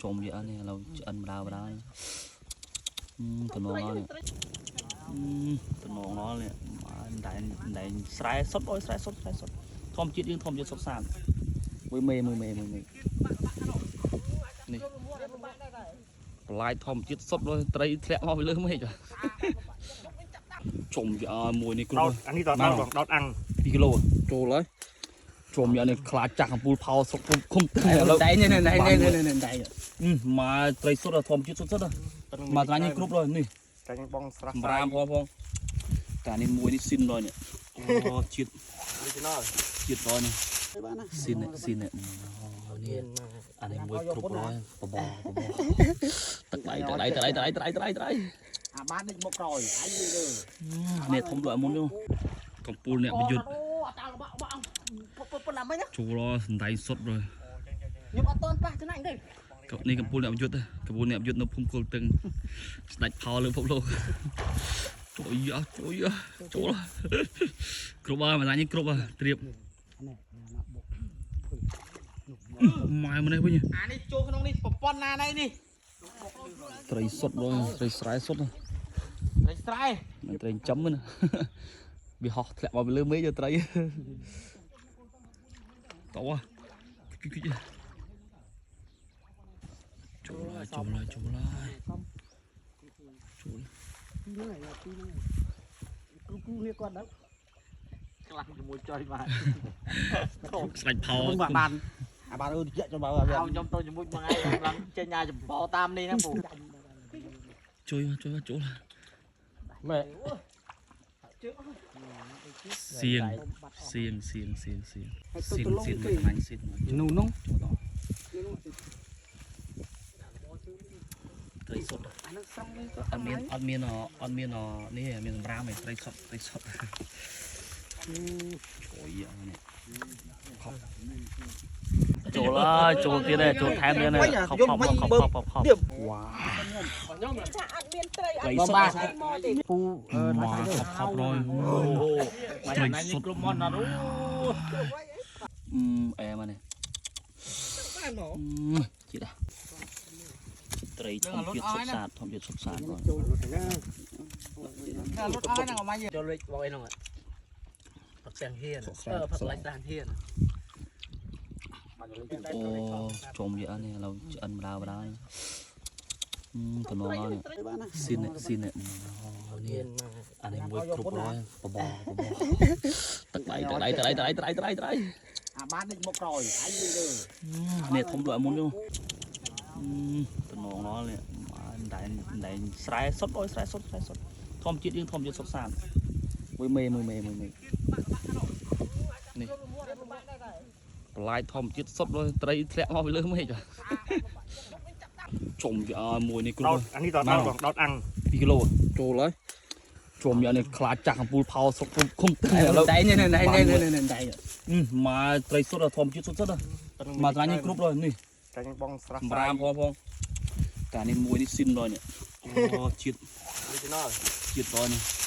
ជុំយកនេះឥឡូវឆ្អិនបដាបដាតំណងនេះតំណងនេះដែនដែនស្រែសុតអុយស្រែសុតស្រែសុតធម្មជាតិយើងធម្មជាតិសុតសានមួយមេមួយមេមួយមេនេះបន្លាយធម្មជាតិសុតត្រីធ្លាក់មកពីលើមេឃជុំយកមួយនេះគ្រូ ដោតអានេះតដោតបងដោតអាំង 2គីឡូចូលហើយជុំយកនេះខ្លាចចាស់កំពូលផោសុកគុំគុំទឹកឥឡូវ ដៃនេះនេះនេះនេះដៃ មកត្រីសុទ្ធធម្មជាតិសុទ្ធសុទ្ធមកត្រាញ់នេះគ្រប់ហើយនេះ ចាញ់បងស្រស់ សម្រាមផងផងតែនេះមួយនេះស៊ីនដល់នេះអូជាតិ original ជាតិដល់នេះស៊ីនស៊ីននេះអានេះមួយគ្រប់ហើយបបបបទឹកដៃទឹកដៃទឹកដៃទឹកដៃទឹកដៃទឹកដៃ អាបាននេះមកក្រោយអញលើ នេះធំដូចមុននោះកំពូលអ្នកប្រយុទ្ធ អូអត់ដល់បាក់បាក់ប៉ុណ្ណាមិញ ចូលសណ្ដែងសុទ្ធហើយ ខ្ញុំអត់តន់ប៉ះចំណាញ់ទេ នេះកំពូលអ្នកប្រយុទ្ធកំពូលអ្នកប្រយុទ្ធនៅភូមិគល់ទឹងស្ដេចផលលើពិភពលោកជួយយ៉ាជួយយ៉ាចូលគ្រប់ហើយម្ដាយនេះគ្រប់ហើយត្រៀបម៉ែម្នេះវិញ អានេះចូលក្នុងនេះប្រព័ន្ធណាណៃនេះ ត្រីសុទ្ធដល់ត្រីស្រែសុទ្ធ ត្រីស្រែ មិនត្រីចិញ្ចឹមណាវាហោះធ្លាក់មកពីលើមេឃត្រីតោះគិគិចូលហើយចូលហើយចូលហើយចូល ហ្នឹងហើយពីហ្នឹងគ្រូគ្រូនេះគាត់ដល់ ខ្លាំងជាមួយចុយបាទ ស្ដាច់ផល បានអាបានអឺយៈចូលមក ឲ្យខ្ញុំទៅជាមួយមួយថ្ងៃឡើងចេញអាចម្ពោតាមនេះណាពូ ជួយជួយចូល ម៉ែ សៀងសៀងសៀងសៀងសៀងសៀងសៀងមកខ្លាញ់សៀងមក នោះនោះ ចូលដល់ត្រីសុទ្ធ អានឹងស្រង់នេះ អត់មានអត់មានអត់មាននេះមានសម្រាមទេត្រីសុទ្ធត្រីសុទ្ធជួយយ៉ាងនេះចូលហើយចូលទៀតហើយចូលថែមទៀតហើយខប់ខប់ខប់ខប់ខប់ខប់វ៉ា ថាអត់មានត្រីអ ត្រី ត់ សុទ្ធ មានមកទេ ពូ មកខប់ខប់រយ អូ ត្រីសុទ្ធ គ្រប់មន់ណាស់អូ អឺអែមកនេះ បានមក ជាតិដែរត្រីធម្មជាតិសុទ្ធសាធម្មជាតិសុទ្ធសាទបង ចូលណា លុតអស់ហ្នឹងអមចូលលេខបងអីហ្នឹងផឹកទាំងហ៊ានផឹកឡៃតានហ៊ាន អូជុំយកនេះឥឡូវឆ្អិនបដាបដាតំណងនេះស៊ីនស៊ីននេះអានេះមួយគ្រប់ហើយបបបបទឹកដៃទឹកដៃទឹកដៃទឹកដៃទឹកដៃទឹកដៃ អាបាននេះមកក្រោយអញលើ នេះធំដូចមុននោះតំណងនេះដែនដែនស្រែសុទ្ធអុយស្រែសុទ្ធស្រែសុទ្ធធម្មជាតិយើងធម្មជាតិសុទ្ធសាធមួយមេមួយមេមួយមេនេះបន្លាយធម្មជាតិសុទ្ធត្រីធ្លាក់មកពីលើមេឃជុំយកមួយនេះគ្រូ ដោតអានេះតដោតបងដោតអាំង 2គីឡូចូលហើយជុំយកនេះខ្លាចចាស់កំពូលផោសុកគុំគុំទឹកឥឡូវ ដៃនេះនេះនេះនេះដៃ មកត្រីសុទ្ធធម្មជាតិសុទ្ធសុទ្ធមកត្រាញ់នេះគ្រប់ហើយនេះ ចាញ់បងស្រស់ សម្រាមផងផងតែនេះមួយនេះស៊ីនដល់នេះអូជាតិ original ជាតិដល់នេះ